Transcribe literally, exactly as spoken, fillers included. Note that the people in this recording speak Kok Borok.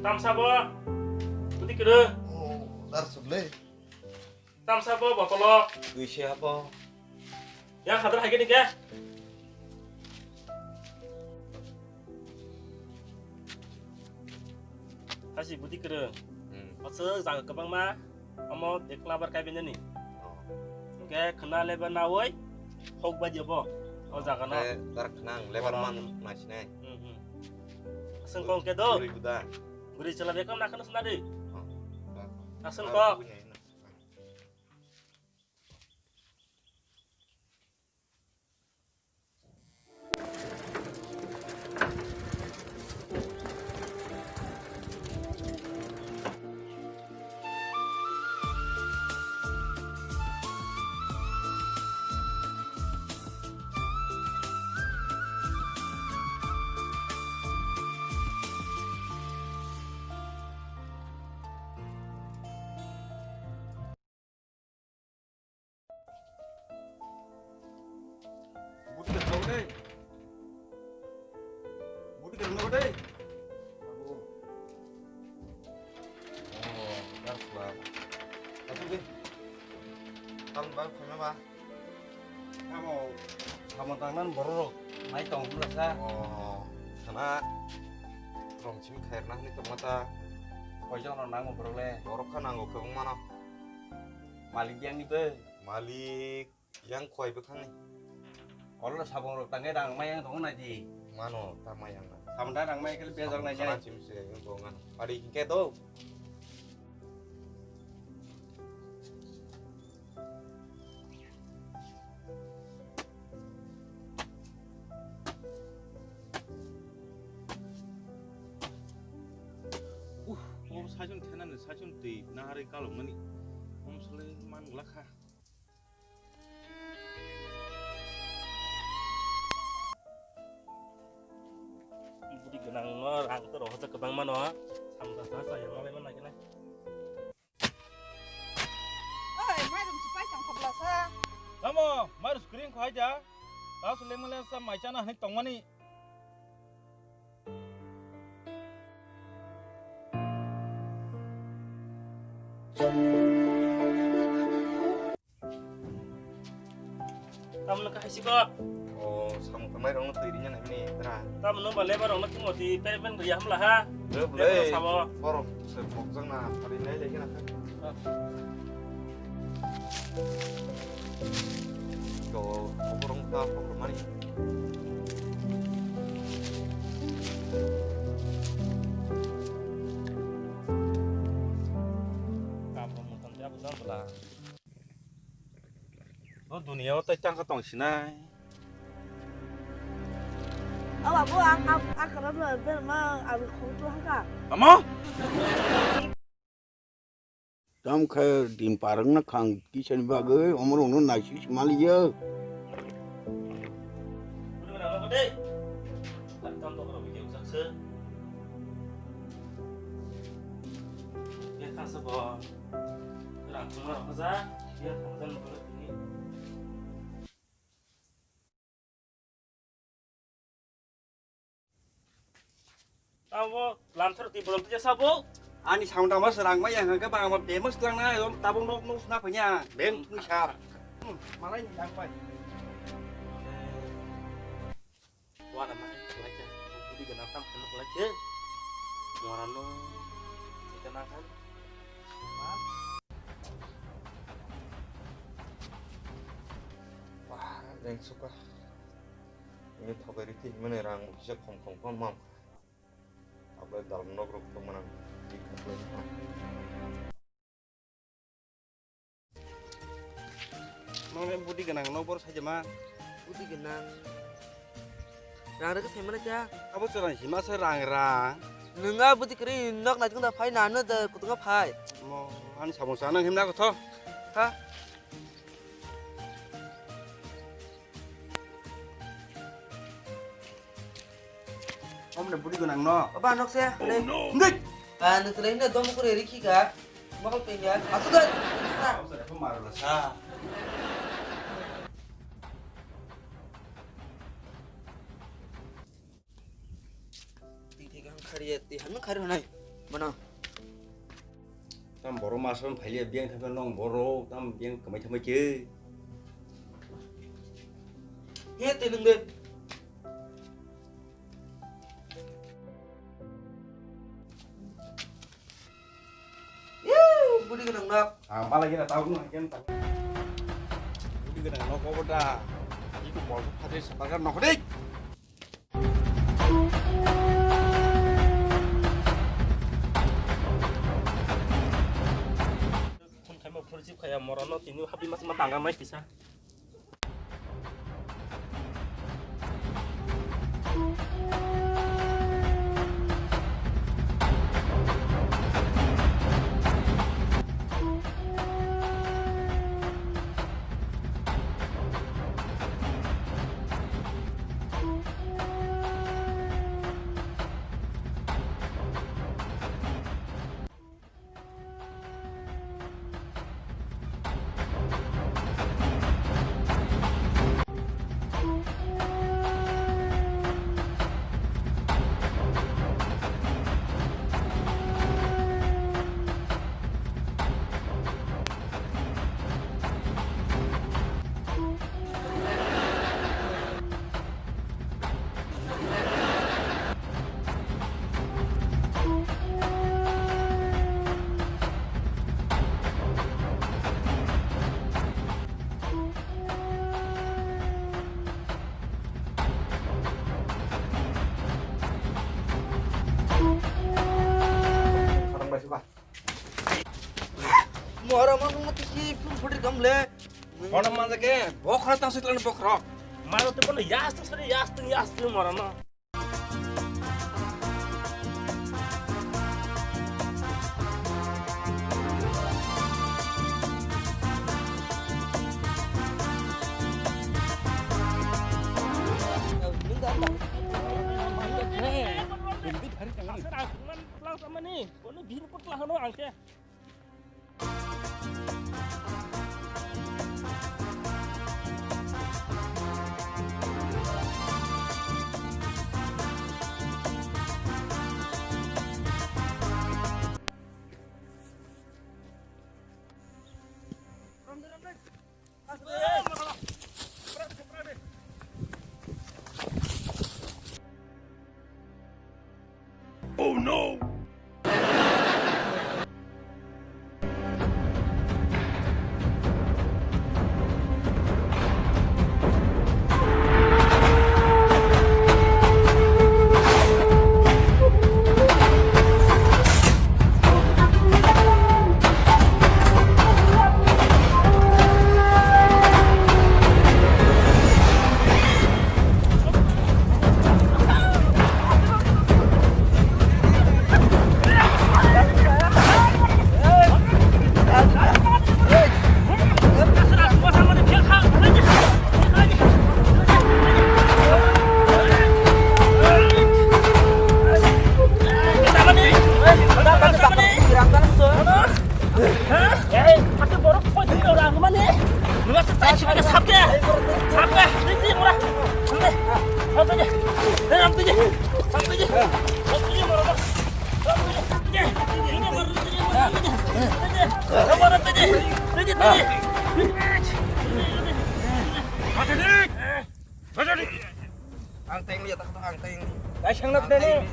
Tamsa bo. Budi kere. Oh, dar suble. Tamsa bo botolo. Twi se abo. Yang hadar hai gini ke? Hasi budi kere. Hmm. Oso jaga kwbangma. Omo de clubber kai bini. Oh. Hingke khna lebar nawi hok bai jabo o jaga no. Dar khna ang lebar man naisinai. Hmm, hmm. Aswng kong ke do. Buri buda. Buri chwla bekam na khna sna de. Oh. Aswng kong. Budi kerja deh. Budi kerja deh. Oh, gas lah. Masuk deh. Tam bang kena ba. Kamu, kamu tangan borok, mai tong pula sa. Oh, sana. Rong simi khair nah ni tong mata. Koijon rong nang borok le. Borok kha nango kebang mano. Malik yang ni be. Malik yang koi bwkhani. Olo sabong rok tangai rang mai yang tong na di. Mano ta mai yang na. Samda rang mai kele bejak na jai. Sana chim se yang tong ano. Pari hingke do. Uh, omo saichung thenani, saichung twi naharwi kalokmani. Omo sole man glak kha. Budi gwnang no rang to rohorjak kwbangma no. Samda sa sa yang malai man nai khe nai. Oi, mairum si pai tang khobla sa. Tamo, mairum screen khoi ja. Tao se lengma leng sa mai chana hnik tongmani. Tamno ka haisi ko? O, samung tangmai rokno twi ringya nai mani tra. Tamno ba lebar rokno thwngmoti payment riya hamla ha. Lebar sabo. Borok se mokjang na pari nai lagi na. To, oborong ta oborong mani. Kamu mutan dia bukan bela. O dunia o tai tangka tong sinai. O babu, ang, ang, ang karam na ber ma, ang khong tu hangka. Amo? Tam khe din parang na khang kisa ni bagwi omorok no naisi si maliya. Abo lamthar ti bolong tija sabo. Ani sound ama serang ma yang ke bang ama famous lang na, tabung nok nok suna punya. Beng tui sar. Hmm, malai ni yang pai. Wara mai kelacha, budi gana tam kena kelacha. Wara no, kita nakan. Wah, yang suka. Ini thokai riti mana rang bisa khom khom khom mam. Abai dalam nok rok tong mana. Nong le budi gwnang nok bor saijama. Budi gwnang. Rang rwgwi sai mano cha. Abo chwrang hima se rang rang. Nwnga budi kwrwi nok naitung da phai nano da kutunga phai. Mo ani samung sa nang himna kotho. Ha. Omne budi gwnang no. Aba nok se. Ndai. Ba nung tele hino dom kore rikhi ka. Mokol pe ya. Asu da. Sa. Sa ko maro la sa. Ti ti gang khari ya ti han khari honai. Mano. Tam borok masong phailiya biyang thangkha nong borok tam biyang kamai thamai khe. He te nung de. Yee, budi gwnang nok. Ang pala gina tau nung haken ta. Budi gwnang nok obo da. Iku bol phadir saparkar nok dik. Phone khaima phone receive khaya, morono tini habi mas ma tangga mai kisa. Mora ma nung mati si phun phutir kam le. Kono ma jake bokhra ta sitlan bokhra. Maro te kono yas ta sari yas tin yas tin mora no. Asal aku man pulang sama ni. Kono bin putlah no angke. Oh no! Hei, pati borok soi thani ora ang mani. Numa sa sai sibaka sabde. Sabde, ding ding ora. Sabde. Sabde. Hei, sabde. Sabde. Sabde moro. Sabde. Ini moro. Sabde. Sabde. Sabde. Ang teng liya, tak ang teng. Dai sang nak dai.